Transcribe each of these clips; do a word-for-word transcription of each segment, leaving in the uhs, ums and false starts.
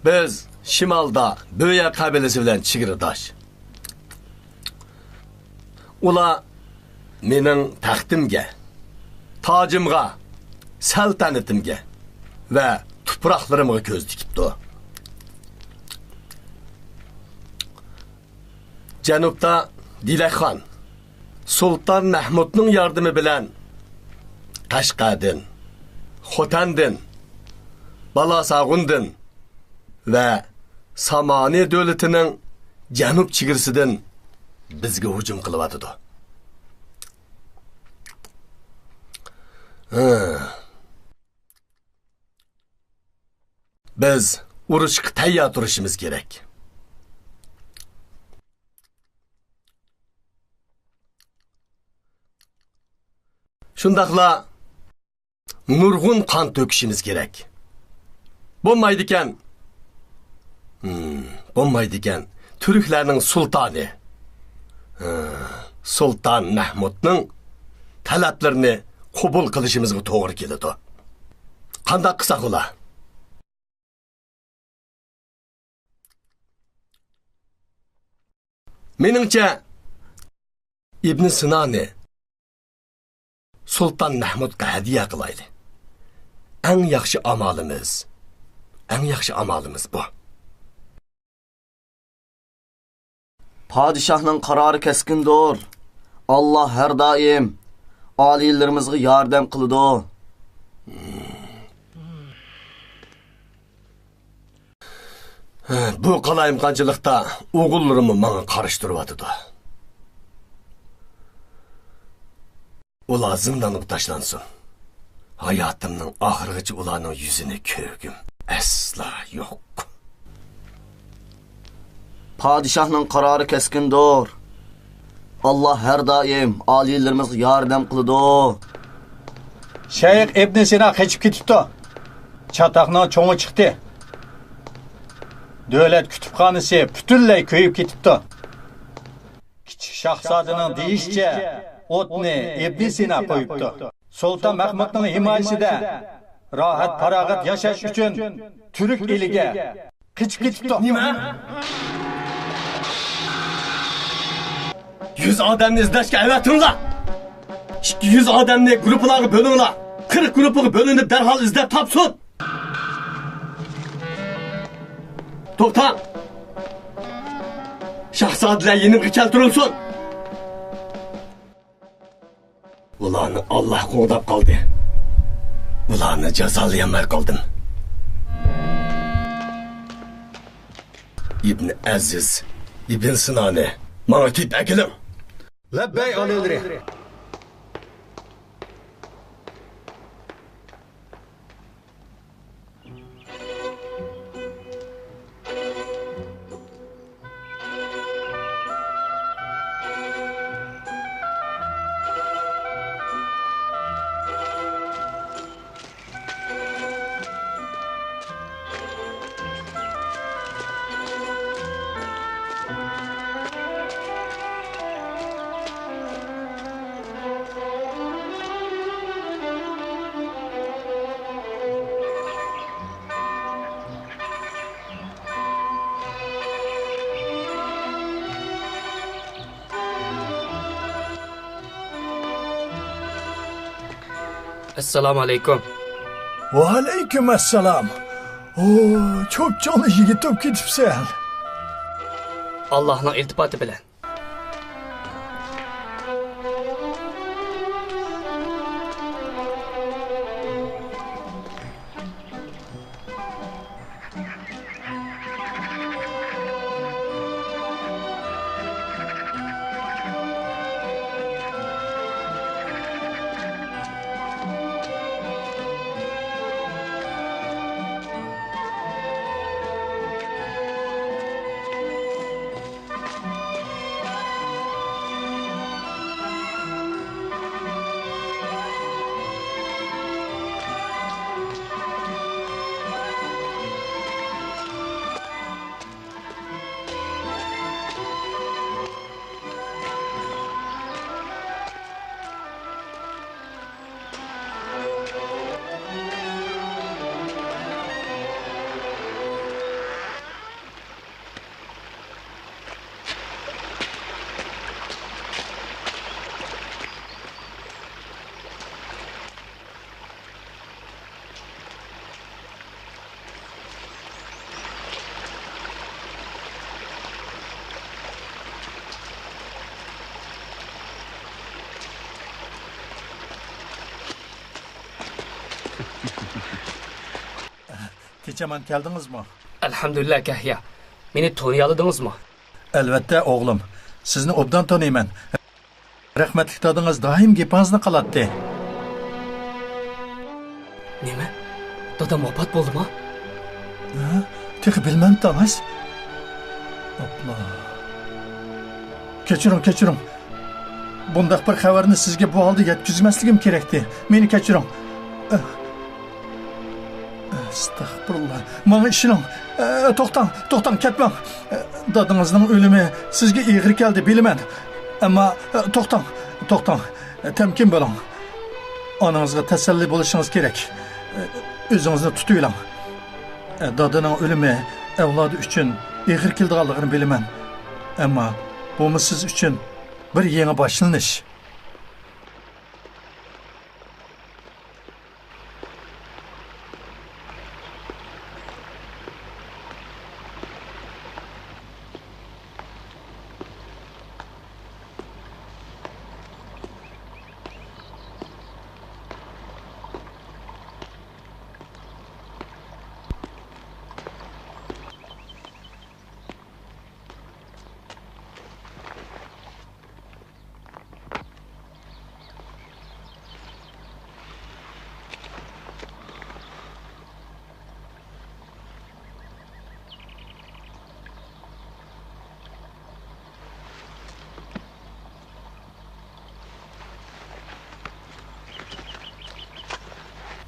بىز شىمالدا بۆيە قەبىلىسى بىلەن چېگرىداش. ئۇلار مېنىڭ تەختىمگە، تاجىمغا، سەلتەنىتىمگە ۋە تۇپراقلىرىمغا كۆز تىكىپتۇ. جەنۇبتا دىلەخان سۇلتان مەھمۇدنىڭ ياردىمى بىلەن قەشقەردىن، خوتەندىن، بالاساغۇندىن ۋە سامانى دۆلىتىنىڭ جەنۇب چېگرىسىدىن بىزگە ھۇجۇم قىلىۋاتىدۇ. ھە. بىز ئۇرۇشقا تەييار تۇرۇشىمىز كېرەك. شۇنداقلا نۇرغۇن قان تۆكۈشىمىز كېرەك. بولمايدىكەن، ھىم، بولمايدىكەن، تۈركلەرنىڭ سۇلتانى، ھە، سۇلتان مەھمۇدنىڭ تەلەپلىرىنى قوبۇل قىلىشىمىزغا توغرا كېلىدۇ. قانداق قىلساق بولا؟ مېنىڭچە، ئىبن سىنانى سۇلتان مەھمۇدقا ھەدىيە قىلايلى. ئەڭ ياخشى ئامالىمىز، ئەڭ ياخشى ئامالىمىز بۇ. پادىشاھنىڭ قارارى كەسكىندۇر. ئاللا ھەر دائىم ئالىيلىرىمىزغا ياردەم قىلىدۇ. بۇ قالايمىقانچىلىقتا ئوغۇللىرىممۇ ماڭا قارشى تۇرۇۋاتىدۇ. ئۇلار زىندانغا تاشلانسۇن. ھاياتىمنىڭ ئاخىرىغىچە ئۇلارنىڭ يۈزىنى كۆرگۈم ئەسلا يوق. پادىشاھنىڭ قارارى كەسكىندۇر. ئاللا ھەر دائىم ئالىيلىرىمىزغا ياردەم قىلىدۇ. شەيخ ئىبن سىنا قېچىپ كېتىپتۇ. چاتاقنىڭ چوڭى چىقتى. دۆلەت كۇتۇپخانىسى پۈتۈنلەي كۆيۈپ كېتىپتۇ. كىچىك شاھزادىنىڭ دېيىشىچە، ئوتنى ئىبن سىنا قويۇپتۇ. سۇلتان مەھمۇدنىڭ ھىمايىسىدە راھەت-پاراغەت ياشاش ئۈچۈن تۈرك ئېلىگە قېچىپ كېتىپتۇ. نېمە؟ يۈز ئادەمنى ئىزدەشكە ئەۋەتىڭلار! ئىككى يۈز ئادەمنى گۇرۇپپىلارغا بۆلۈڭلار! قىرىق گۇرۇپپىغا بۆلۈنۈپ، دەرھال ئىزدەپ تاپسۇن! توختاڭ! شاھزادىلەر يېنىمغا كەلتۈرۈلسۇن! ئۇلارنى ئاللا قوغداپ قالدى. ئۇلارنى جازالىيالماي قالدىم. ئىبن ئەزىز، ئىبن سىنانى ماڭا تېپىپ ئەكېلىڭ. لەببەي ئالىيلىرى. ئەسسالامۇ ئەلەيكۇم. ۋەئەلەيكۇم ئەسسالام. ئو، چوپچوڭلا يىگىت بولۇپ كېتىپسەن. ئاللاھنىڭ ئىلتىپاتى بىلەن. يامان كەلدىڭىزمۇ؟ ئەلھەمدۇلىللا، كەھيا. مېنى تونۇيالىدىڭىزمۇ؟ ئەلۋەتتە، ئوغلۇم. سىزنى ئوبدان تونۇيمەن. رەھمەتلىك دادىڭىز دائىم گېپىڭىزنى قىلاتتى. نېمە؟ دادام ۋاپات بولدىما؟ ھە؟ تېخى بىلمەمتى، ئاناش؟ ئاپلا. كەچۈرۈڭ، كەچۈرۈڭ. بۇنداق بىر خەۋەرنى سىزگە بۇ ھالدا يەتكۈزمەسلىكىم كېرەكتى. مېنى كەچۈرۈڭ. ئەستەغپۇرۇللا. ماڭا ئىشىنىڭ. ئە، توختاڭ، توختاڭ، كەتمەڭ. ئە، دادىڭىزنىڭ ئۆلۈمى سىزگە ئېغىر كەلدى، بىلىمەن. ئەمما، ئە، توختاڭ، توختاڭ. ئە، تەمكىن بولۇڭ. ئانىڭىزغا تەسەللى بولۇشىڭىز كېرەك. ئە، ئۆزىڭىزنى تۇتۇۋېلىڭ. ئە، دادىنىڭ ئۆلۈمى ئەۋلادى ئۈچۈن ئېغىر كېلىدىغانلىقىنى بىلىمەن. ئەمما بۇمۇ سىز ئۈچۈن بىر يېڭى باشلىنىش.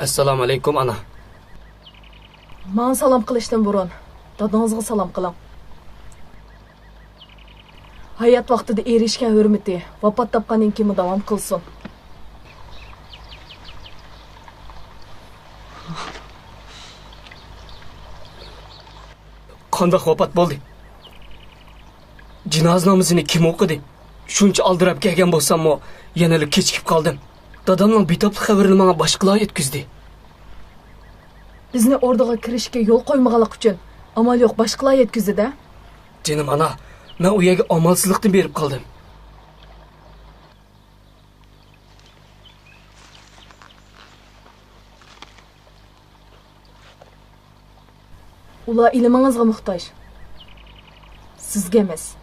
ئەسسالامۇئەلەيكۇم، ئانا. ماڭا سالام قىلىشتىن بۇرۇن، دادىڭىزغا سالام قىلىڭ. ھايات ۋاقتىدا ئېرىشكەن ھۆرمىتى ۋاپات تاپقاندىن كېيىنمۇ داۋام قىلسۇن. قانداق ۋاپات بولدى؟ جىنازا نامىزىنى كىم ئوقۇدى؟ شۇنچە ئالدىراپ كەلگەن بولساممۇ، يەنىلا كېچىكىپ قالدىم. دادامنىڭ بىتاپلىق خەۋىرىنى ماڭا باشقىلار يەتكۈزدى. بىزنى ئوردىغا كىرىشكە يول قويمىغانلىقى ئۈچۈن ئامال يوق باشقىلار يەتكۈزدى-دە. جېنىم ئانا، مەن ئۇ يەرگە ئامالسىزلىقتىن بېرىپ قالدىم. ئۇلار ئىلمىڭىزغا موھتاج. سىزگە ئەمەس.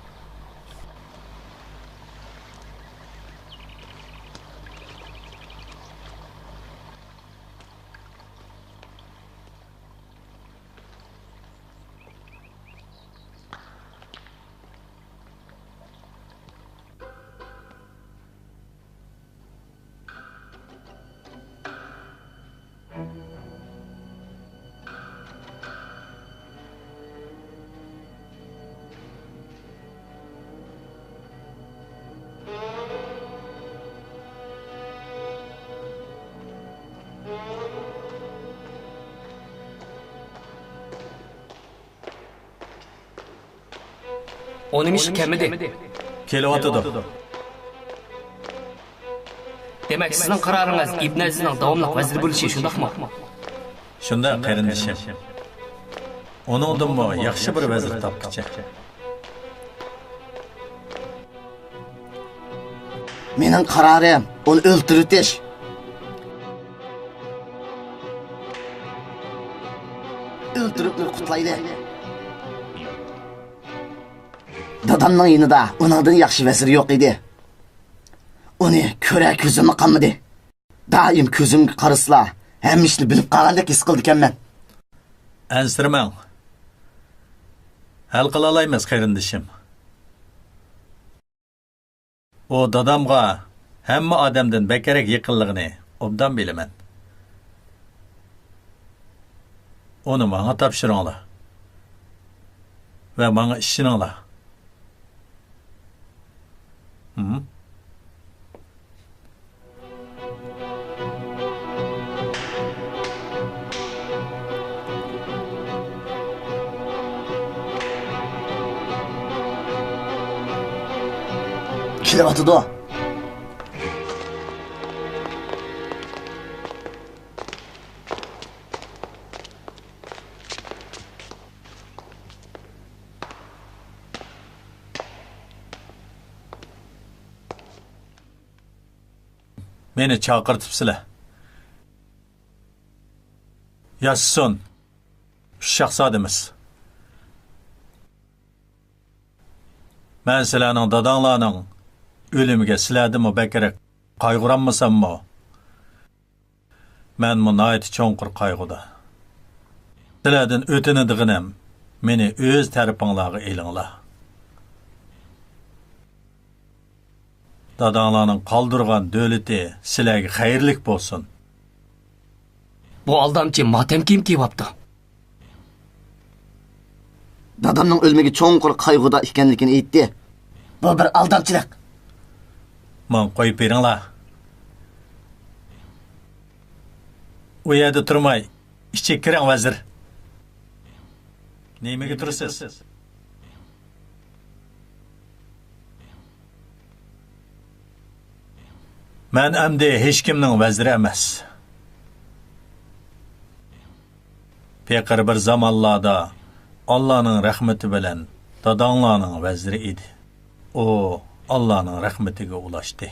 ئۇ نېمىشقا كەلمىدى؟ كېلىۋاتىدۇ. دېمەك، سىزنىڭ قارارىڭىز ئىبن ئەزىزنىڭ داۋاملىق ۋەزىر بولۇشى، شۇنداقمۇ؟ شۇنداق، قېرىندىشىم. ئۇنىڭدىنمۇ ياخشى بىر ۋەزىر تاپقۇچە. مېنىڭ قارارىم ئۇنى ئۆلتۈرۈۋېتىش. ئۆلتۈرۈپلا قۇتۇلايلى. دادامنىڭ يېنىدا ئۇنىڭدىن ياخشى ۋەزىر يوق ئىدى. ئۇنى كۆرەر كۆزۈممۇ قالمىدى. دائىم كۆزۈمگە قارىسىلا، ھەممە ئىشنى بىلىپ قالغاندەك ھېس قىلىدىكەنمەن. ئەنسىرىمەڭ. ھەل قىلالايمىز، قېرىندىشىم. ئۇ دادامغا ھەممە ئادەمدىن بەكرەك يېقىنلىقىنى ئوبدان بىلىمەن. ئۇنى ماڭا تاپشۇرۇڭلار ۋە ماڭا ئىشىنىڭلار. ھىم؟ كېلىۋاتىدۇ. مېنى چاقىرتىپسىلە. ياشىسۇن. شاھزادىمىز. مەن سىلەرنىڭ داداڭلارنىڭ ئۆلۈمىگە سىلەردىنمۇ بەكرەك قايغۇرالمىساممۇ، مەنمۇ ناھايىتى چوڭقۇر قايغۇدا. سىلەردىن ئۆتۈنىدىغىنىم، مېنى ئۆز تەرىپىڭلارغا ئېلىڭلار. داداڭلارنىڭ قالدۇرغان دۆلىتى سىلەرگە خەيرلىك بولسۇن. بۇ ئالدامچى ماتەم كىيىم كىيىۋاپتۇ. دادامنىڭ ئۆلمىگە چوڭقۇر قايغۇدا ئىكەنلىكىنى ئېيتتى. بۇ بىر ئالدامچىلىق. ماڭا قويۇپ بېرىڭلار. ئۇ يەردە تۇرماي، ئىچىگە كىرىڭ، ۋەزىر. نېمىگە تۇرىسىز؟ مەن ئەمدى ھېچكىمنىڭ ۋەزىرى ئەمەس. پېقىر بىر زامانلاردا ئاللانىڭ رەھمىتى بىلەن داداڭلارنىڭ ۋەزىرى ئىدى. ئۇ ئاللانىڭ رەھمىتىگە ئۇلاشتى.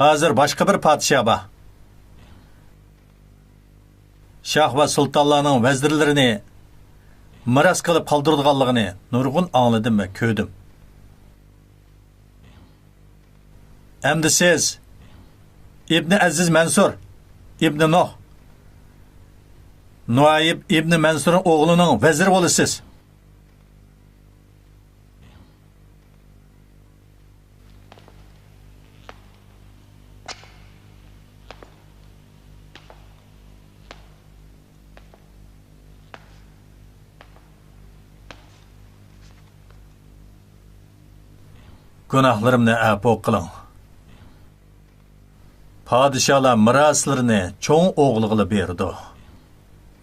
ھازىر باشقا بىر پادىشاھ بار. شاھ ۋە سۇلتانلارنىڭ ۋەزىرلىرىنى مىراس قىلىپ قالدۇرىدىغانلىقىنى نۇرغۇن ئاڭلىدىم ۋە كۆردۈم. ئەمدى سىز ئىبنى ئەزىز مەنسۇر ئىبنى نۇھ، نۇئەيب ئىبنى مەنسۇرنىڭ ئوغلىنىڭ ۋەزىرى بولىسىز. گۇناھلىرىمنى ئەپۇ قىلىڭ. پادىشاھلار مىراسلىرىنى چوڭ ئوغلىغىلا بېرىدۇ،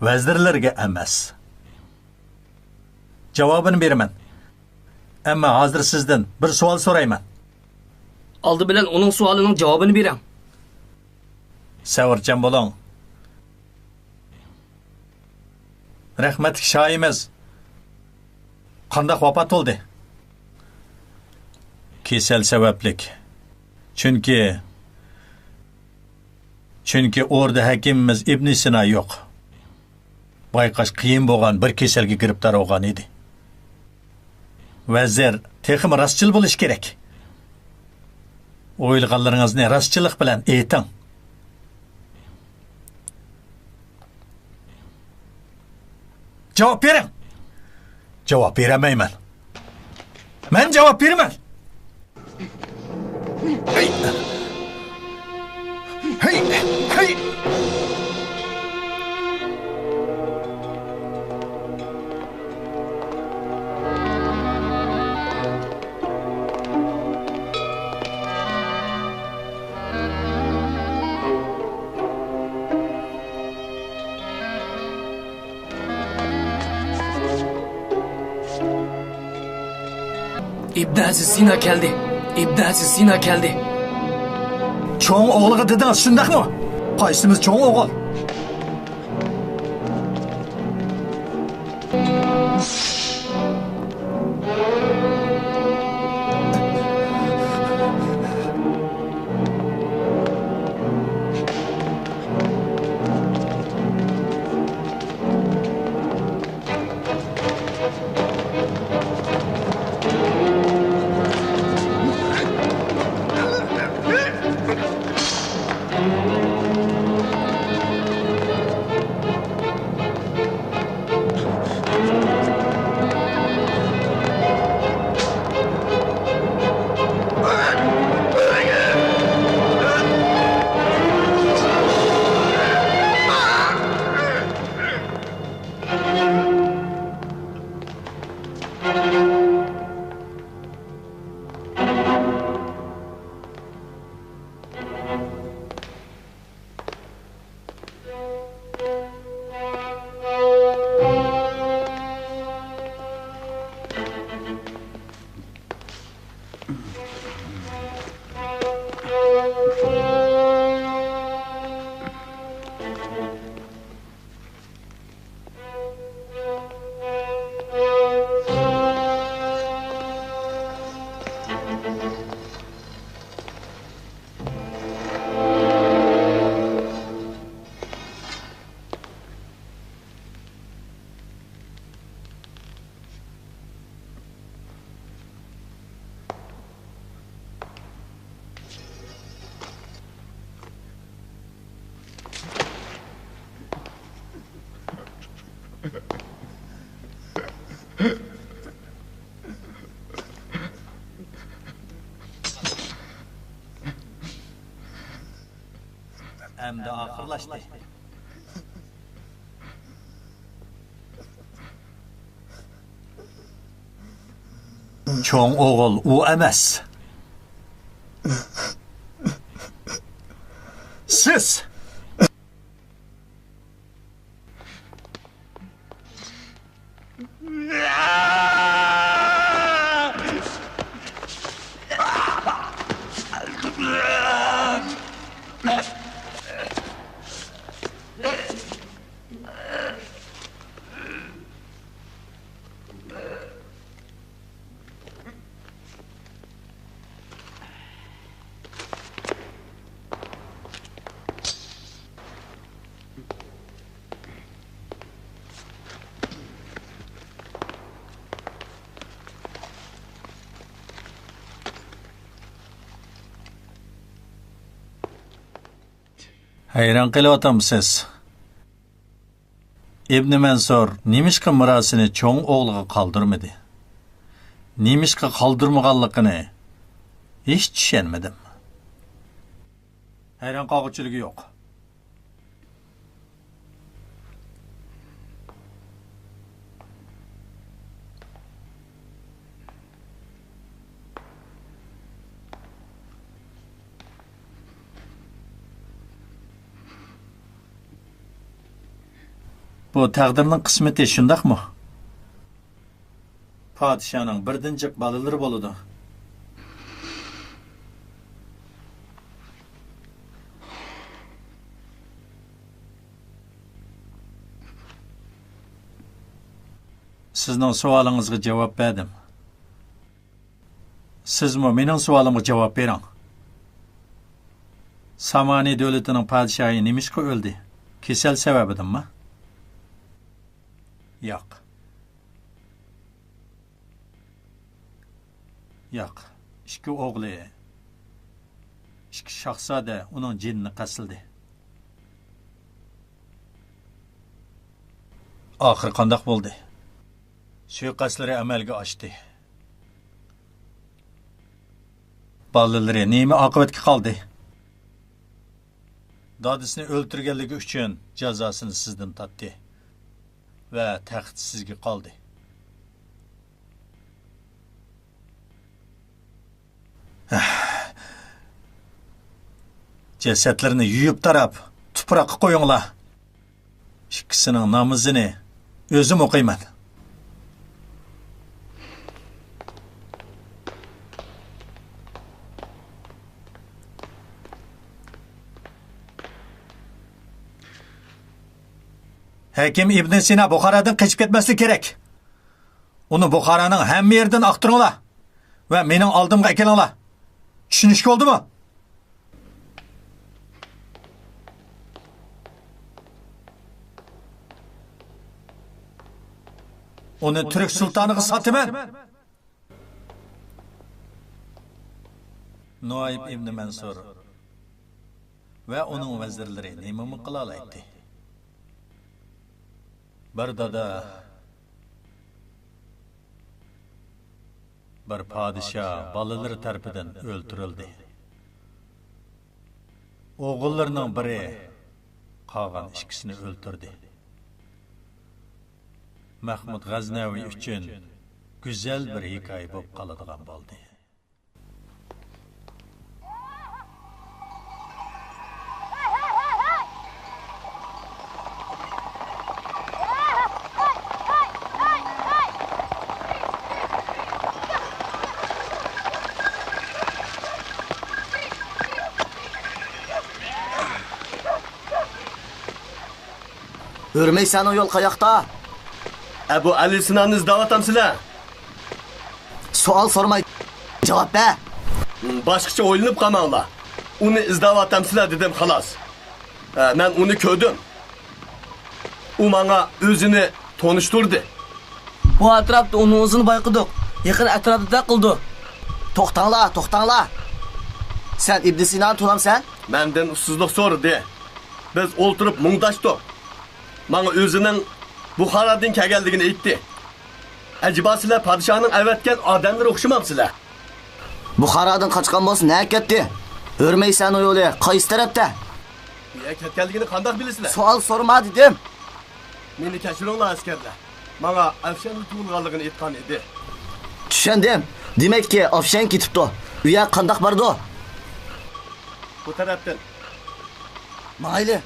ۋەزىرلىرىگە ئەمەس. جاۋابىنى بېرىمەن. ئەمما ھازىر سىزدىن بىر سوئال سورايمەن. ئالدى بىلەن ئۇنىڭ سوئالىنىڭ جاۋابىنى بېرىڭ. سەۋرچان بولۇڭ. رەھمەتلىك شاھىمىز قانداق ۋاپات بولدى؟ كېسەل سەۋەبلىك. چۈنكى، چۈنكى ئوردا ھەكىمىمىز ئىبنى سىنا يوق. بايقاش قىيىن بولغان بىر كېسەلگە گىرىپتار بولغان ئىدى. ۋەزىر تېخىمۇ راستچىل بولۇشى كېرەك. ئويلىغانلىرىڭىزنى راستچىللىق بىلەن ئېيتىڭ. جاۋاب بېرىڭ! جاۋاب بېرەلمەيمەن. مەن جاۋاب بېرىمەن. ھەي! ھەي! ھەي! ئىبنى ئەزىز سىنا كەلدى. ئىبنى ئەزىز سىنا كەلدى. چوڭ ئوغلىغا دېدىڭىز، شۇنداقمۇ؟ قايسىمىز چوڭ ئوغۇل؟ ئەمدى ئاخىرلاشتى. چوڭ ئوغۇل ئۇ ئەمەس. سىز! ھەيران قېلىۋاتامسىز؟ ئىبنى مەنسۇر نېمىشقا مىراسىنى چوڭ ئوغلىغا قالدۇرمىدى؟ نېمىشقا قالدۇرمىغانلىقىنى ھېچ چۈشەنمىدىم. ھەيران قالغۇچىلىكى يوق. بۇ تەقدىرنىڭ قىسمىتى، شۇنداقمۇ؟ پادىشاھنىڭ بىردىن جىق بالىلىرى بولىدۇ. سىزنىڭ سوئالىڭىزغا جاۋاب بەردىم. سىزمۇ مېنىڭ سوئالىمغا جاۋاب بېرىڭ. سامانى دۆلىتىنىڭ پادىشاھى نېمىشقا ئۆلدى؟ كېسەل سەۋەبىدىنمۇ؟ ياق. ياق. ئىككى ئوغلى، ئىككى شاھزادە ئۇنىڭ جېنىنى قەستلىدى. ئاخىرى قانداق بولدى؟ سۇيىقەستلىرى ئەمەلگە ئاشتى. بالىلىرى نېمە ئاقىۋەتكە قالدى؟ دادىسىنى ئۆلتۈرگەنلىكى ئۈچۈن جازاسىنى سىزدىن تارتتى ۋە تەخت سىزگە قالدى. جەسەتلىرىنى يۇيۇپ تاراپ، تۇپراققا قويۇڭلار. ئىككىسىنىڭ نامىزىنى ئۆزۈم ئوقۇيمەن. ھەكىم ئىبن سىنا بۇخارادىن قېچىپ كەتمەسلىكى كېرەك. ئۇنى بۇخارانىڭ ھەممە يېرىدىن ئاختۇرۇڭلار ۋە مېنىڭ ئالدىمغا ئەكېلىڭلار. چۈشىنىشكە بولدىمۇ؟ ئۇنى تۈرك سۇلتانىغا ساتىمەن. نۇئايب ئىبنى مەنسۇر ۋە ئۇنىڭ ۋەزىرلىرى نېمىمۇ قىلالايتتى؟ بىر دادا، بىر پادىشاھ بالىلىرى تەرىپىدىن ئۆلتۈرۈلدى. ئوغۇللىرىنىڭ بىرى قالغان ئىككىسىنى ئۆلتۈردى. مەھمۇد غەزنەۋى ئۈچۈن گۈزەل بىر ھېكايە بولۇپ قالىدىغان بولدى. ھۆرمەيسەننىڭ يول قاياقتا؟ ئەبۇ ئەلى سىنانى ئىزدەۋاتامسىلەر؟ سوئال سورىماي، جاۋاب بەر. باشقىچە ئويلىنىپ قالماڭلار. ئۇنى ئىزدەۋاتامسىلەر دېدىم، خالاس. ھە، مەن ئۇنى كۆردۈم. ئۇ ماڭا ئۆزىنى تونۇشتۇردى. بۇ ئەتراپتا ئۇنىڭ ئىزىنى بايقىدۇق. يېقىن ئەتراپتا دەپ قىلىدۇ. توختاڭلار، توختاڭلار. سەن ئىبنى سىنانى تونامسەن؟ مەندىن ئۇسسۇزلۇق سورىدى. بىز ئولتۇرۇپ مۇڭداشتۇق. ماڭا ئۆزىنىڭ بۇخارادىن كەلگەنلىكىنى ئېيتتى. ئەجەبا سىلەر پادىشاھنىڭ ئەۋەتكەن ئادەملىرى ئوخشىمامسىلەر؟ بۇخارادىن قاچقان بولسا نەگە كەتتى؟ ھۆرمەيسەننىڭ يولى قايسى تەرەپتە؟ ئۇ يەرگە كەتكەنلىكىنى قانداق بىلىسىلەر؟ سوئال سورىما دېدىم. مېنى كەچۈرۈڭلار ئەسكەرلەر. ماڭا ئەفشەندە تۇغۇلغانلىقىنى ئېيتقان ئىدى. چۈشەندىم. دېمەككى ئافشەن كېتىپتۇ. ئۇ يەر قانداق بارىدۇ؟ بۇ تەرەپتىن. ماڭايلى.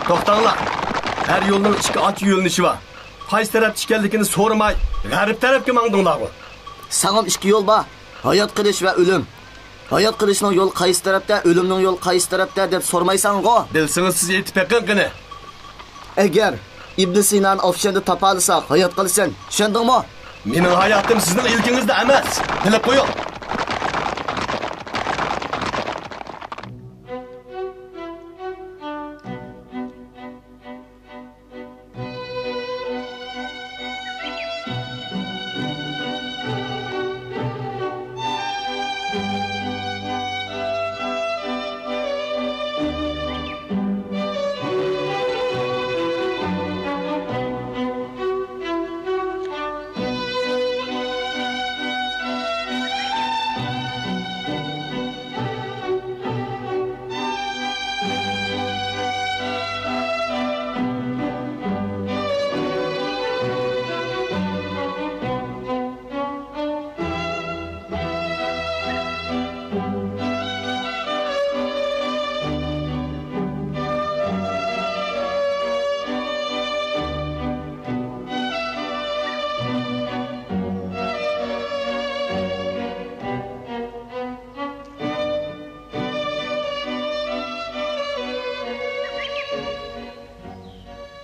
توختاڭلار. ھەر يولنىڭ ئىككى ئاچا يۆنىلىشى بار. قايسى تەرەپتە ئىكەنلىكىنى سورىماي، غەرب تەرەپكە ماڭدىڭلارغۇ. ساڭىمۇ ئىككى يول بار. ھايات قېلىش ۋە ئۆلۈم. ھايات قېلىشنىڭ يولى قايسى تەرەپتە، ئۆلۈمنىڭ يولى قايسى تەرەپتە دەپ سورىمايسەنغۇ؟ بىلسىڭىز سىز ئېيتىپ بېقىڭ قېنى. ئەگەر ئىبن سىنانى ئافشەندە تاپالىساق، ھايات قالىسەن. چۈشەندىڭمۇ؟ مېنىڭ ھاياتىم سىزنىڭ ئىلكىڭىزدە ئەمەس. بىلىپ قويۇڭ.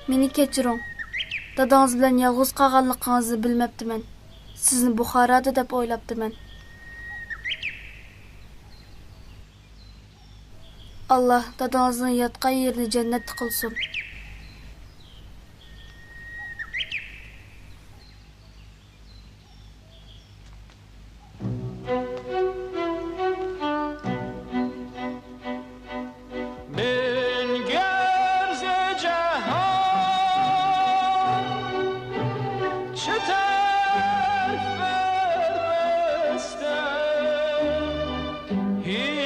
مېنى كەچۈرۈڭ. دادىڭىز بىلەن يالغۇز قالغانلىقىڭىزنى بىلمەپتىمەن. سىزنى بۇخارادا دەپ ئويلاپتىمەن. ئاللا دادىڭىزنىڭ ياتقان يېرىنى جەننەتتە قىلسۇن. مىڭ گەرزى جاھان چاتاق بەرمەستىن ھېچ.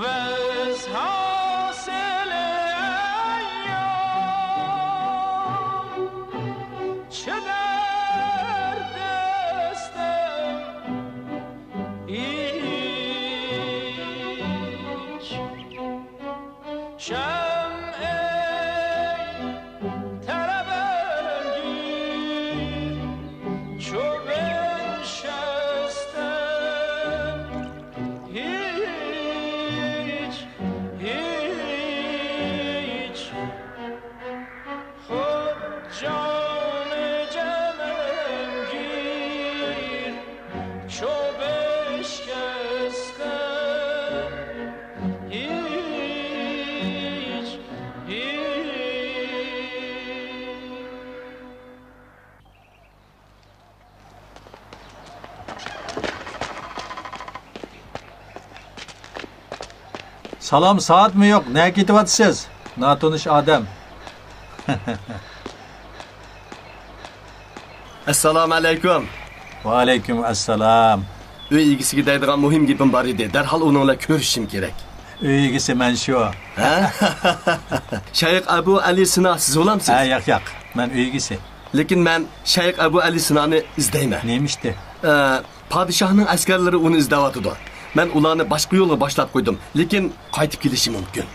ۋەز ھاسىلى ئەييام چىدار دەستەم ھېچ. شەمئى تەلەبەنگیر چوبىن شەستەم ھېچ، ھېچ. خۇد جانى جەمەمگیر چوبىن شەستەم ھېچ، ھېچ. سالام سائەتمۇ يوق، نەگە كېتىۋاتىسىز؟ ناتونۇش ئادەم. ئەسسالامۇ ئەلەيكۇم. ۋەئەلەيكۇم ئەسسالام. ئۆي ئىگىسىگە دەيدىغان مۇھىم گېپىم بار ئىدى. دەرھال ئۇنىڭ بىلەن كۆرۈشۈشۈم كېرەك. ئۆي ئىگىسى مەن شۇ. ھە؟ شەيخ ئەبۇ ئەلى سىنا سىز بولامسىز؟ ھە، ياق، ياق. مەن ئۆي ئىگىسى. لېكىن مەن شەيخ ئەبۇ ئەلى سىنانى ئىزدەيمەن. نېمە ئىشتا؟ ئە، پادىشاھنىڭ ئەسكەرلىرى ئۇنى ئىزدەۋاتىدۇ. مەن ئۇلارنى باشقا يولغا باشلاپ قويدۇم، لېكىن قايتىپ كېلىشى مۇمكىن.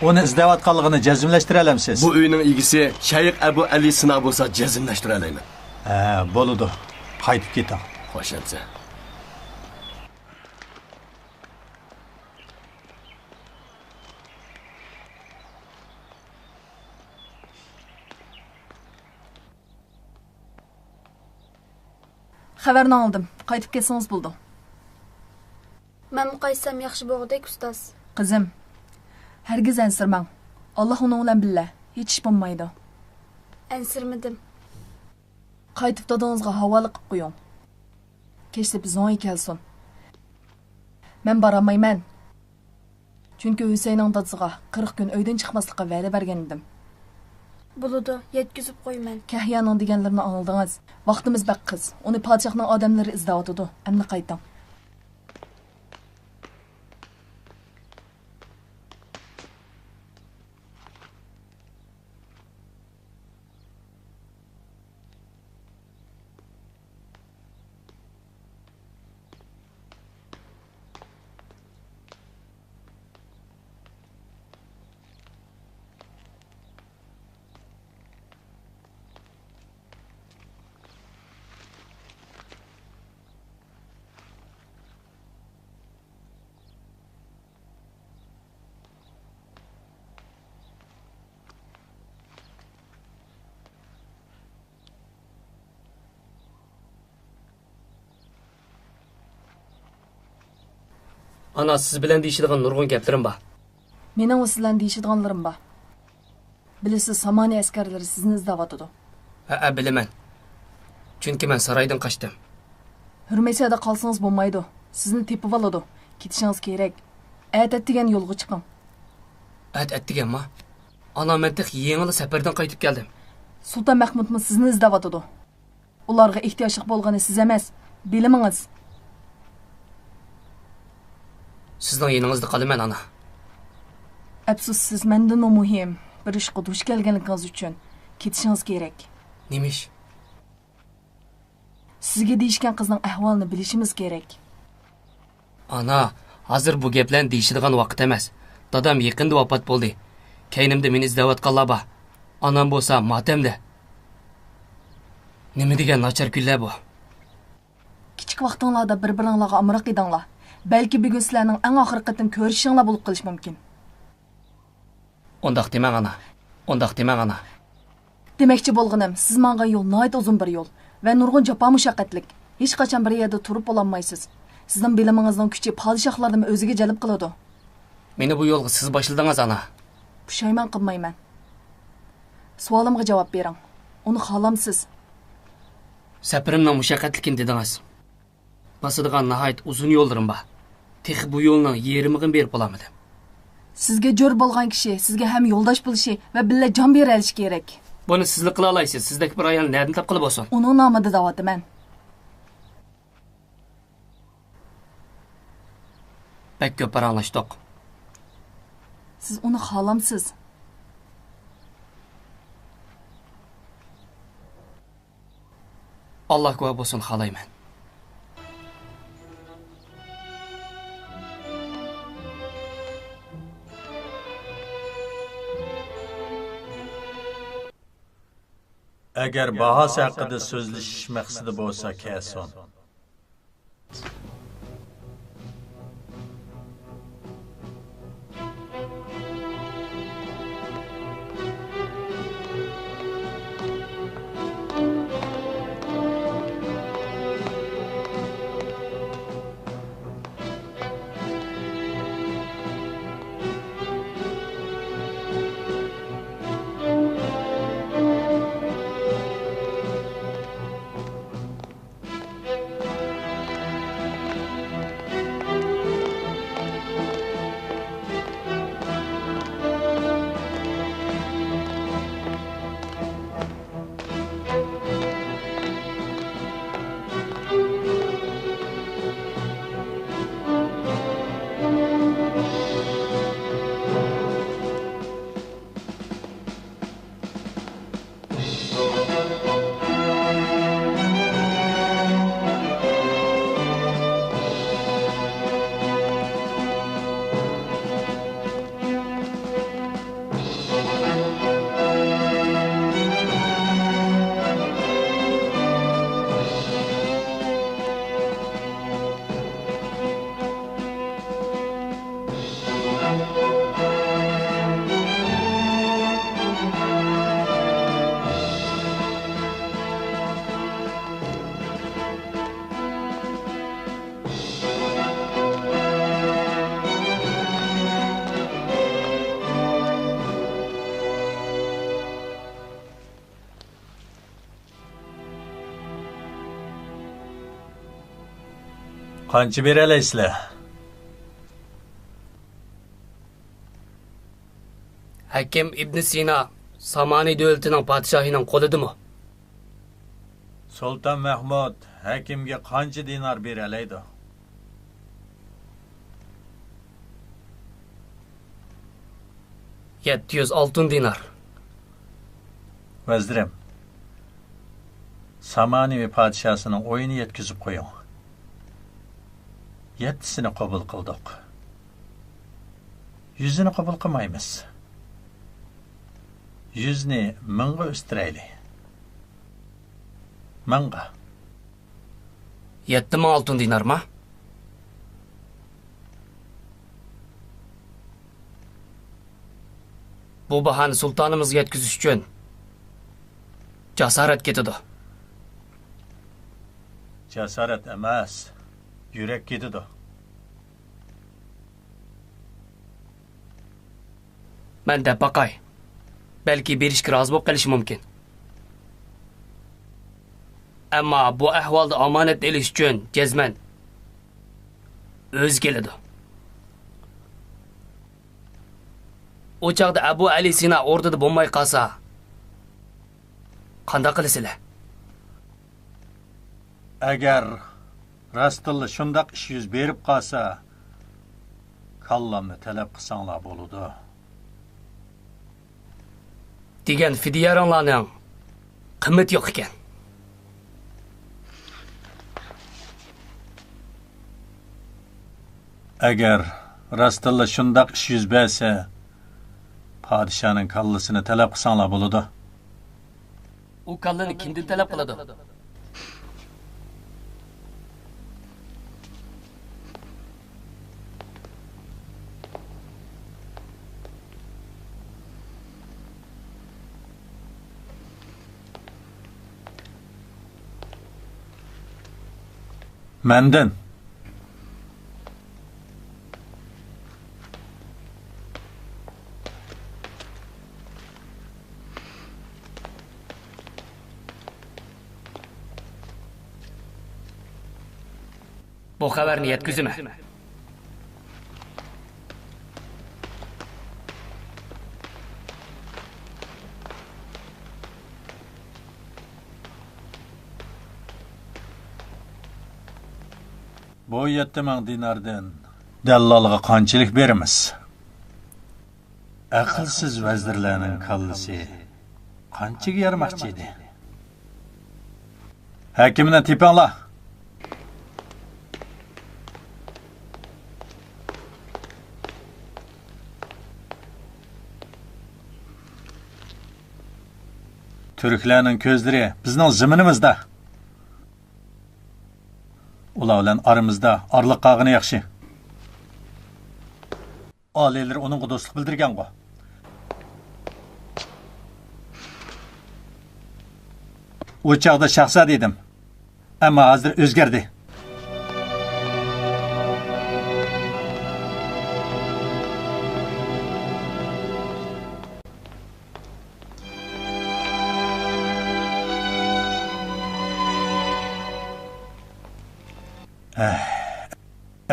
ئۇنى ئىزدەۋاتقانلىقىنى جەزملەشتۈرەلەمسىز؟ بۇ ئۆينىڭ ئىگىسى شەيخ ئەبۇ ئەلى سىنا بولسا جەزملەشتۈرەلەيمەن. ھە، بولىدۇ. قايتىپ كېتىڭ. خوش ئەمىسە. خەۋەرنى ئاڭلىدىم. قايتىپ كەتسىڭىز بولىدۇ. مەنمۇ قايتسام ياخشى بولغۇدەك، ئۇستاز. قىزىم، ھەرگىز ئەنسىرىمەڭ. ئاللا ئۇنىڭ بىلەن بىللە. ھېچ ئىش بولمايدۇ. ئەنسىرىمىدىم. قايتىپ دادىڭىزغا ھاۋالە قىلىپ قويۇڭ. كەچلىك زوڭى كەلسۇن. مەن بارالمايمەن. چۈنكى ھۈسەيننىڭ دادىسىغا قىرىق كۈن ئۆيدىن چىقماسلىققا ۋەدە بەرگەنىدىم. بولىدۇ، يەتكۈزۈپ قويىمەن. كەھيانىڭ دېگەنلىرىنى ئاڭلىدىڭىز. ۋاقتىمىز بەك قىس. ئۇنى پادىشاھنىڭ ئادەملىرى ئىزدەۋاتىدۇ. ئەمدى قايتىڭ. ئانا، سىز بىلەن دېيىشىدىغان نۇرغۇن گەپلىرىم بار. مېنىڭمۇ سىز بىلەن دېيىشىدىغانلىرىم بار. بىلىسىز، سامانى ئەسكەرلىرى سىزنى ئىزدەۋاتىدۇ. ھەئە، بىلىمەن. چۈنكى مەن سارايدىن قاچتىم. ھۆرمەيسەدە قالسىڭىز بولمايدۇ. سىزنى تېپىۋالىدۇ. كېتىشىڭىز كېرەك. ئەتە ئەتىگەن يولغا چىقىڭ. ئەتە ئەتىگەنما؟ ئانا، مەن تېخى يېڭىلا سەپەردىن قايتىپ كەلدىم. سۇلتان مەھمۇدمۇ سىزنى ئىزدەۋاتىدۇ. ئۇلارغا ئېھتىياجلىق بولغىنى سىز ئەمەس، بىلىمىڭىز. سىزنىڭ يېنىڭىزدا قالىمەن، ئانا. ئەپسۇس، سىز مەندىنمۇ مۇھىم بىر ئىشقا دۇچ كەلگەنلىكىڭىز ئۈچۈن. كېتىشىڭىز كېرەك. نېمە ئىش؟ سىزگە دېيىشكەن قىزنىڭ ئەھۋالىنى بىلىشىمىز كېرەك. ئانا، ھازىر بۇ گەپلەرنى دېيىشىدىغان ۋاقىت ئەمەس. دادام يېقىندا ۋاپات بولدى. كەينىمدە مېنى ئىزدەۋاتقانلار بار. ئانام بولسا ماتەمدە. نېمە دېگەن ناچار كۈنلەر بۇ. كىچىك ۋاقتىڭلاردا بىر-بىرىڭلارغا ئامراق ئىدىڭلار. بەلكى بۈگۈن سىلەرنىڭ ئەڭ ئاخىرقى قېتىم كۆرۈشۈشۈڭلار بولۇپ قېلىشى مۇمكىن. ئۇنداق دېمەڭ، ئانا. ئۇنداق دېمەڭ، ئانا. دېمەكچى بولغىنىم، سىز ماڭغان يول ناھايىتى ئۇزۇن بىر يول ۋە نۇرغۇن جاپا مۇشەققەتلىك. ھېچقاچان بىر يەردە تۇرۇپ بولالمايسىز. سىزنىڭ بىلىمىڭىزنىڭ كۈچى پادىشاھلارنىمۇ ئۆزىگە جەلپ قىلىدۇ. مېنى بۇ يولغا سىز باشلىدىڭىز، ئانا. پۇشايمان قىلمايمەن. سوئالىمغا جاۋاب بېرىڭ. ئۇنى خالامسىز؟ سەپىرىمنىڭ مۇشەققەتلىكىنى دېدىڭىز. باسىدىغان ناھايىتى ئۇزۇن يوللىرىم بار. تېخى بۇ يولنىڭ يېرىمىغىمۇ بېرىپ بولالمىدىم. سىزگە جور بولغان كىشى سىزگە ھەم يولداش بولۇشى ۋە بىللە جان بېرەلىشى كېرەك. بۇنى سىزلا قىلالايسىز. سىزدەك بىر ئايالنى نەدىن تاپقىلى بولسۇن؟ ئۇنىڭ نامىدا دەۋاتىمەن. بەك كۆپ پاراڭلاشتۇق. سىز ئۇنى خالامسىز؟ ئاللا گۇۋاھ بولسۇن، خالايمەن. ئەگەر باھاسى ھەققىدە سۆزلىشىش مەقسىتى بولسا كەلسۇن. قانچە بېرەلەيسىلەر؟ ھەكىم ئىبن سىنا سامانى دۆلىتىنىڭ پادىشاھىنىڭ قولىدىمۇ؟ سۇلتان مەھمۇد ھەكىمگە قانچە دىنار بېرەلەيدۇ؟ يەتتە يۈز ئالتۇن دىنار. ۋەزىرىم، سامانى پادىشاسىنىڭ ئويىنى يەتكۈزۈپ قويۇڭ. يەتتىسىنى قوبۇل قىلدۇق. يۈزىنى قوبۇل قىلمايمىز. يۈزنى مىڭغا ئۆستۈرەيلى. مىڭغا. يەتتە مىڭ ئالتۇن دىنارما؟ بۇ باھانى سۇلتانىمىزغا يەتكۈزۈش ئۈچۈن جاسارەت كېتىدۇ. جاسارەت ئەمەس، يۈرەك كېتىدۇ. مەن دەپ باقاي. بەلكى بېرىشكە رازى بولۇپ قېلىشى مۇمكىن. ئەمما بۇ ئەھۋالدا ئامانەتنى ئېلىش ئۈچۈن جەزمەن ئۆزى كېلىدۇ. ئۇ چاغدا ئەبۇ ئەلى سىنا ئوردىدا بولماي قالسا، قانداق قىلىسىلەر؟ ئەگەر راستتىنلا شۇنداق ئىش يۈز بېرىپ قالسا، كاللامنى تەلەپ قىلساڭلار بولىدۇ. دېگەن فىدىيەرىڭلارنىڭ قىممىتى يوق ئىكەن. ئەگەر راستتىنلا شۇنداق ئىش يۈز بەرسە، پادىشانىڭ كاللىسىنى تەلەپ قىلساڭلار بولىدۇ. ئۇ كاللىنى كىمدىن تەلەپ قىلىدۇ؟ مەندىن. بۇ خەۋەرنى يەتكۈزىمەن. بۇ يەتتە مىڭ دىناردىن دەللالغا قانچىلىك بېرىمىز؟ ئەقىلسىز ۋەزىرلەرنىڭ كاللىسى قانچىگە يارىماقچى ئىدى؟ ھەكىمنى تېپىڭلار. تۈركلەرنىڭ كۆزلىرى بىزنىڭ زېمىنىمىزدا. ئۇلار بىلەن ئارىمىزدا ئارىلىق قالغىنى ياخشى. ئالىيلىرى ئۇنىڭغا دوستلۇق بىلدۈرگەنغۇ. ئۇ چاغدا شاھزادە ئىدىم. ئەمما ھازىر ئۆزگەردى.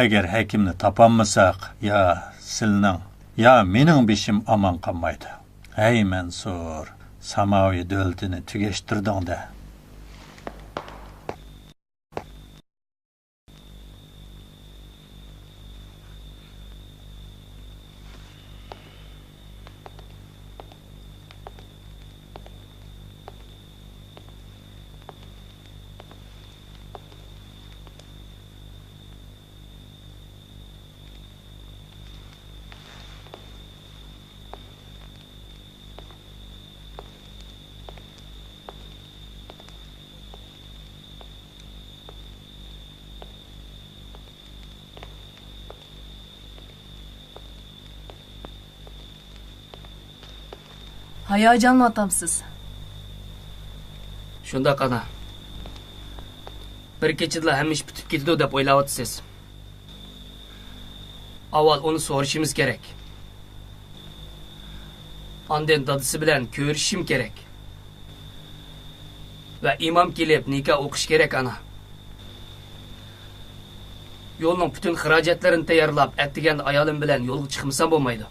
ئەگەر ھەكىمنى تاپالمىساق، يا سىلنىڭ، يا مېنىڭ بېشىم ئامان قالمايدۇ. ھەي مەنسۇر، ساماۋى دۆلىتىنى تۈگەشتۈردۈڭ-دە. ھاياجانلىنىۋاتامسىز؟ شۇنداق، ئانا. بىر كېچىدىلا ھەممە ئىش پۈتۈپ كېتىدۇ دەپ ئويلاۋاتىسىز. ئاۋۋال ئۇنى سورىشىمىز كېرەك. ئاندىن دادىسى بىلەن كۆرۈشۈشۈم كېرەك. ۋە ئىمام كېلىپ نىكاھ ئوقۇش كېرەك، ئانا. يولنىڭ پۈتۈن خىراجەتلىرىنى تەييارلاپ، ئەتىگەندە ئايالىم بىلەن يولغا چىقمىسام بولمايدۇ.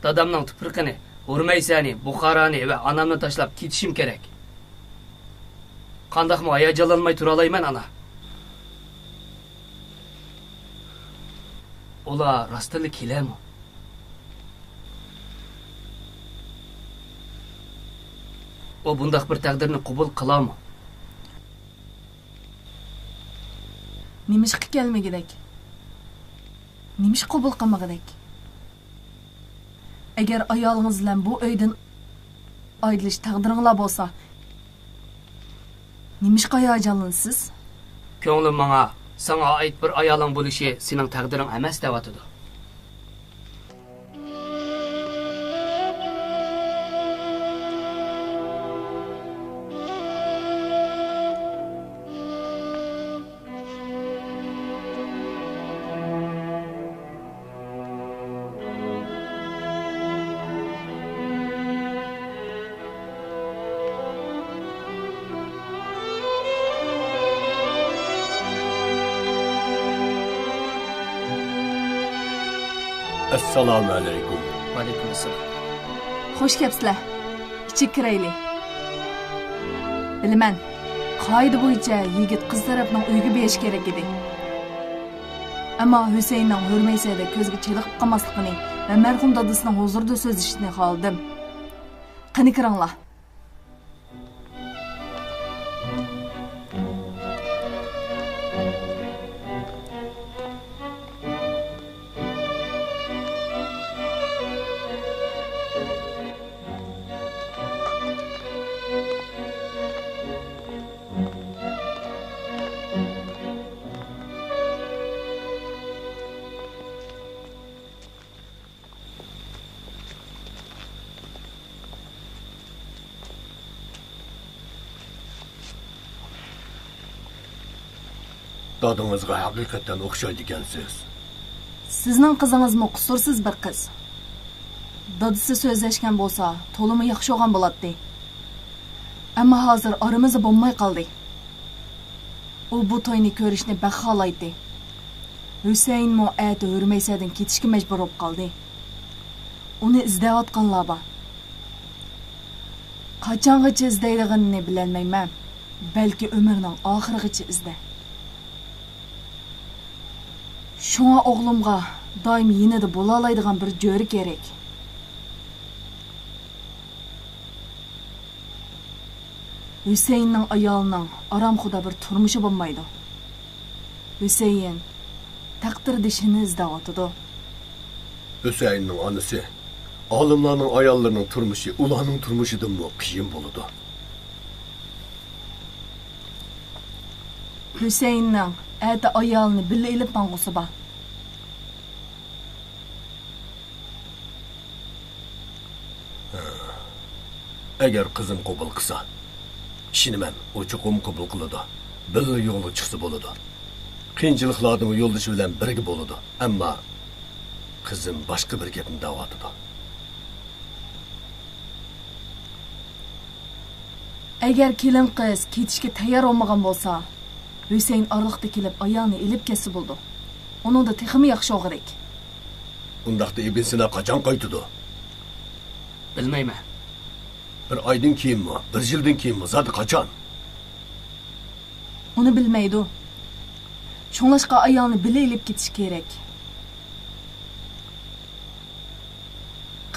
دادامنىڭ تۇپرىقىنى، ھۆرمەيسەنى، بۇخارانى ۋە ئانامنى تاشلاپ كېتىشىم كېرەك. قانداقمۇ ھاياجانلانماي تۇرالايمەن، ئانا؟ ئۇلار راستتىنلا كېلەرمۇ؟ ئۇ بۇنداق بىر تەقدىرنى قوبۇل قىلارمۇ؟ نېمىشقا كەلمىگۈدەك؟ نېمىشقا قوبۇل قىلمىغۇدەك؟ ئەگەر ئايالىڭىز بىلەن بۇ ئۆيدىن ئايرىلىش تەقدىرىڭلار بولسا، نېمىشقا ھاياجانلىنىسىز؟ كۆڭلۈم ماڭا، ساڭا ئائىت بىر ئايالىڭ بولۇشى سېنىڭ تەقدىرىڭ ئەمەس دەۋاتىدۇ. ئەسسالامۇ ئەلەيكۇم. ۋەئەلەيكۇم ئەسسالام. خوش كەپسىلەر. ئىچىگە كىرەيلى. بىلىمەن، قائىدە بويىچە يىگىت قىز تەرەپنىڭ ئۆيىگە بېرىشى كېرەك ئىدى. ئەمما ھۈسەيىننىڭ ھۆرمەيسەدە كۆزگە چېلىقىپ قالماسلىقىنى ۋە مەرھۇم دادىسىنىڭ ھۇزۇرىدا سۆزلىشىشىنى خالىدىم. قېنى كىرىڭلار. دادىڭىزغا ھەقىقەتەن ئوخشايدىكەنسىز. سىزنىڭ قىزىڭىزمۇ قۇسۇرسىز بىر قىز. دادىسى سۆزلەشكەن بولسا، تولىمۇ ياخشى بولغان بولاتتى. ئەمما ھازىر ئارىمىزدا بولماي قالدى. ئۇ بۇ توينى كۆرۈشنى بەك خالايتتى. ھۈسەيىنمۇ ئەتە ھۆرمەيسەدىن كېتىشكە مەجبۇر بولۇپ قالدى. ئۇنى ئىزدەۋاتقانلار بار. قاچانغىچە ئىزدەيدىغىنىنى بىلەلمەيمەن. بەلكى ئۆمرىنىڭ ئاخىرىغىچە ئىزدە. شۇڭا ئوغلۇمغا دائىم يېنىدا بولالايدىغان بىر جۆرە كېرەك. ھۈسەيىننىڭ ئايالىنىڭ ئارامخۇدا بىر تۇرمۇشى بولمايدۇ. ھۈسەيىن تەقدىردىشىنى ئىزدەۋاتىدۇ. ھۈسەيىننىڭ ئانىسى ئالىملارنىڭ ئاياللىرىنىڭ تۇرمۇشى ئۇلارنىڭ تۇرمۇشىدىنمۇ قىيىن بولىدۇ. ھۈسەيىننىڭ ئەتە ئايالىنى بىللە ئېلىپ ماڭغۇسى بار. ئەگەر قىزىم قوبۇل قىلسا، ئىشىنىمەن، ئۇ چوقۇم قوبۇل قىلىدۇ. بىللە يولغا چىقسا بولىدۇ. قىيىنچىلىقلاردىمۇ يولدىشى بىلەن بىرگە بولىدۇ. ئەمما قىزىم باشقا بىر گەپنى دەۋاتىدۇ. ئەگەر كېلىن قىز كېتىشكە تەييار بولمىغان بولسا، ھۈسەيىن ئارىلىقتا كېلىپ ئايالنى ئېلىپ كەتسە بولىدۇ. ئۇنىڭدا تېخىمۇ ياخشى بولغۇدەك. ئۇنداقتا ئىبن سىنا قاچان قايتىدۇ؟ بىلمەيمەن. بىر ئايدىن كېيىنمۇ، بىر يىلدىن كېيىنمۇ، زادى قاچان؟ ئۇنى بىلمەيدۇ. شۇڭلاشقا ئايالنى بىللە ئېلىپ كېتىش كېرەك.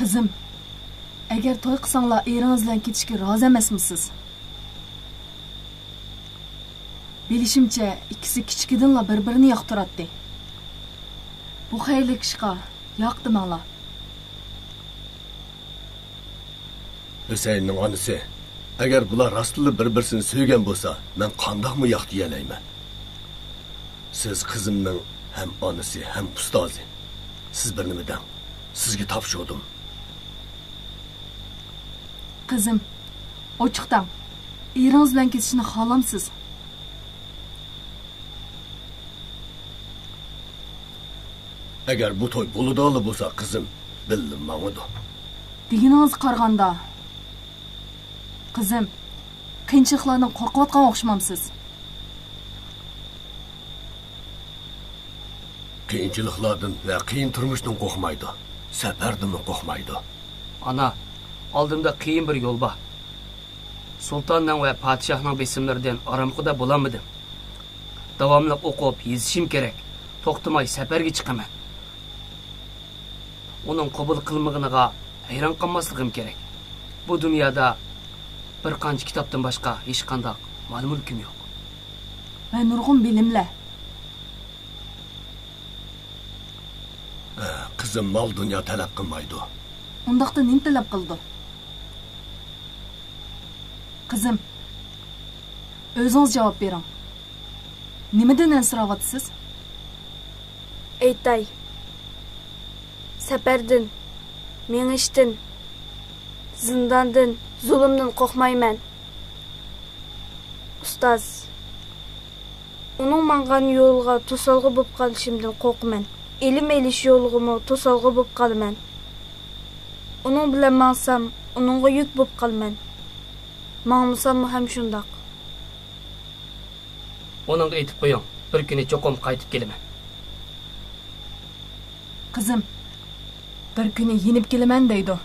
قىزىم، ئەگەر توي قىلساڭلار ئېرىڭىز بىلەن كېتىشكە رازى ئەمەسمۇسىز؟ بىلىشىمچە، ئىككىسى كىچىكىدىنلا بىر-بىرىنى ياقتۇراتتى. بۇ خەيرلىك ئىشقا ياق دېمەڭلار. ھۈسەيىننىڭ ئانىسى، ئەگەر بۇلار راستتىنلا بىر-بىرسىنى سۆيگەن بولسا، مەن قانداقمۇ ياق دېيەلەيمەن؟ سىز قىزىمنىڭ ھەم ئانىسى، ھەم ئۇستازى. سىز بىر نېمە دەڭ. سىزگە تاپشۇردۇم. قىزىم، ئوچۇق دەڭ. ئېرىڭىز بىلەن كېتىشنى خالامسىز؟ ئەگەر بۇ توي بولىدىغانلا بولسا، قىزىم بىللە ماڭىدۇ. دېگىنىڭىزگە قارىغاندا، قىزىم، قىيىنچىلىقلاردىن قورقۇۋاتقان ئوخشىمامسىز؟ قىيىنچىلىقلاردىن ۋە قىيىن تۇرمۇشتىن قورقمايدۇ. سەپەردىنمۇ قورقمايدۇ. ئانا، ئالدىمدا قىيىن بىر يول بار. سۇلتاننىڭ ۋە پادىشاھنىڭ بېسىملىرىدىن ئارامخۇدا بولالمىدىم. داۋاملىق ئوقۇپ، يېزىشىم كېرەك. توختىماي سەپەرگە چىقىمەن. ئۇنىڭ قوبۇل قىلمىغىنىغا ھەيران قالماسلىقىم كېرەك. بۇ دۇنيادا بىر قانچە كىتابتىن باشقا ھېچقانداق مال-مۈلكۈم يوق. ۋە نۇرغۇن بىلىملەر. قىزىم مال-دۇنيا تەلەپ قىلمايدۇ. ئۇنداقتا نېمە تەلەپ قىلىدۇ؟ قىزىم، ئۆزىڭىز جاۋاب بېرىڭ. نېمىدىن ئەنسىرەۋاتىسىز؟ ئېيتاي. سەپەردىن، مېڭىشتىن، زىنداندىن، زۇلۇمدىن قورقمايمەن. ئۇستاز، ئۇنىڭ ماڭغان يولىغا توسالغۇ بولۇپ قالىشىمدىن قورقىمەن. ئىلىم ئېلىش يولىغىمۇ توسالغۇ بولۇپ قالىمەن. ئۇنىڭ بىلەن ماڭسام، ئۇنىڭغا يۈك بولۇپ قالىمەن. ماڭمىساممۇ ھەم شۇنداق. ئۇنىڭغا ئېيتىپ قويۇڭ، بىر كۈنى چوقۇم قايتىپ كېلىمەن. قىزىم، بىر كۈنى يېنىپ كېلىمەن دەيدۇ.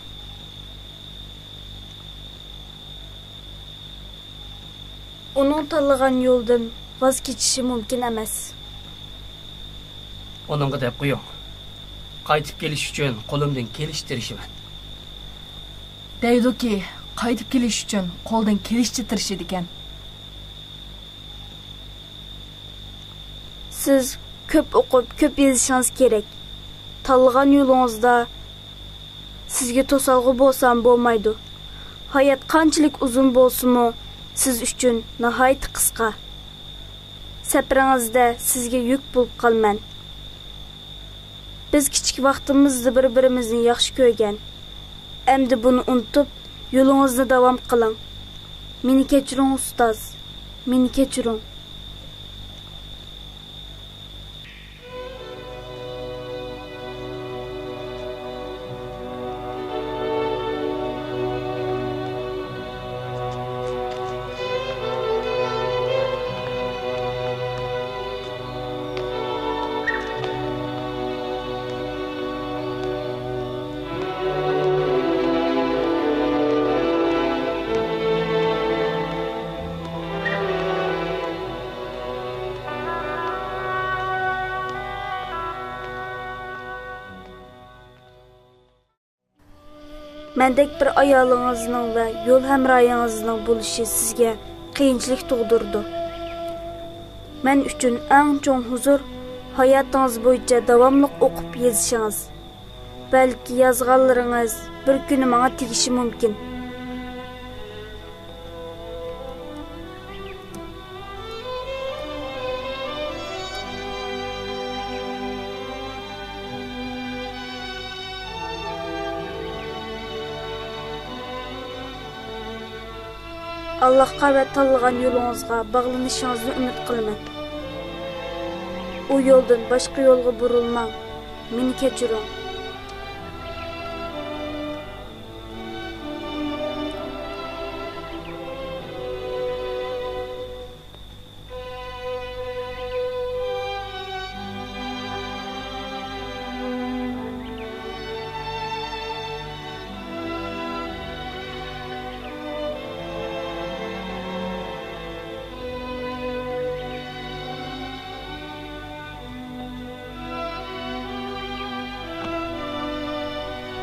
ئۇنىڭ تاللىغان يولىدىن ۋاز كېچىشى مۇمكىن ئەمەس. ئۇنىڭغا دەپ قويۇڭ، قايتىپ كېلىش ئۈچۈن قولۇمدىن كېلىشىچە تىرىشىمەن. دەيدۇكى، قايتىپ كېلىش ئۈچۈن قولىدىن كېلىشىچە تىرىشىدىكەن. سىز كۆپ ئوقۇپ، كۆپ يېزىشىڭىز كېرەك. تاللىغان يولىڭىزدا سىزگە توسالغۇ بولسام بولمايدۇ. ھايات قانچىلىك ئۇزۇن بولسىمۇ، سىز ئۈچۈن ناھايىتى قىسقا. سەپىرىڭىزدە سىزگە يۈك بولۇپ قالىمەن. بىز كىچىك ۋاقتىمىزدا بىر-بىرىمىزنى ياخشى كۆرگەن. ئەمدى بۇنى ئۇنتۇپ، يولىڭىزنى داۋام قىلىڭ. مېنى كەچۈرۈڭ، ئۇستاز. مېنى كەچۈرۈڭ. مەندەك بىر ئايالىڭىزنىڭ ۋە يول ھەمراھىڭىزنىڭ بولۇشى سىزگە قىيىنچىلىق تۇغدۇرىدۇ. مەن ئۈچۈن ئەڭ چوڭ ھۇزۇر، ھاياتىڭىز بويىچە داۋاملىق ئوقۇپ يېزىشىڭىز. بەلكى يازغانلىرىڭىز بىر كۈنى ماڭا تېگىشى مۇمكىن. ئاللاھقا ۋە تاللىغان يولىڭىزغا باغلىنىشىڭىزنى ئۈمىد قىلىمەن. ئۇ يولدىن باشقا يولغا بۇرۇلماڭ. مېنى كەچۈرۈڭ.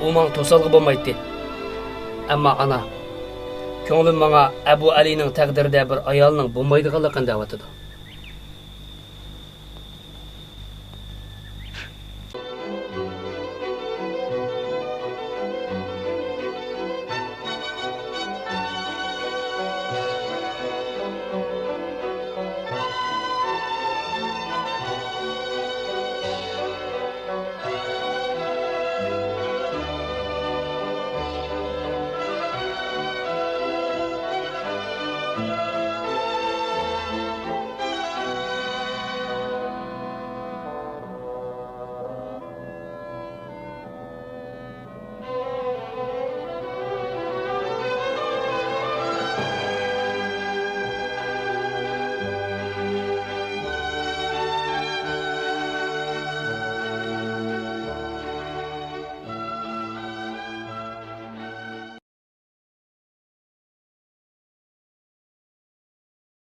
ئۇ ماڭا توسالغۇ بولمايتتى. ئەمما ئانا، كۆڭلۈم ماڭا ئەبۇ ئەلىنىڭ تەقدىرىدە بىر ئايالنىڭ بولمايدىغانلىقىنى دەۋاتىدۇ.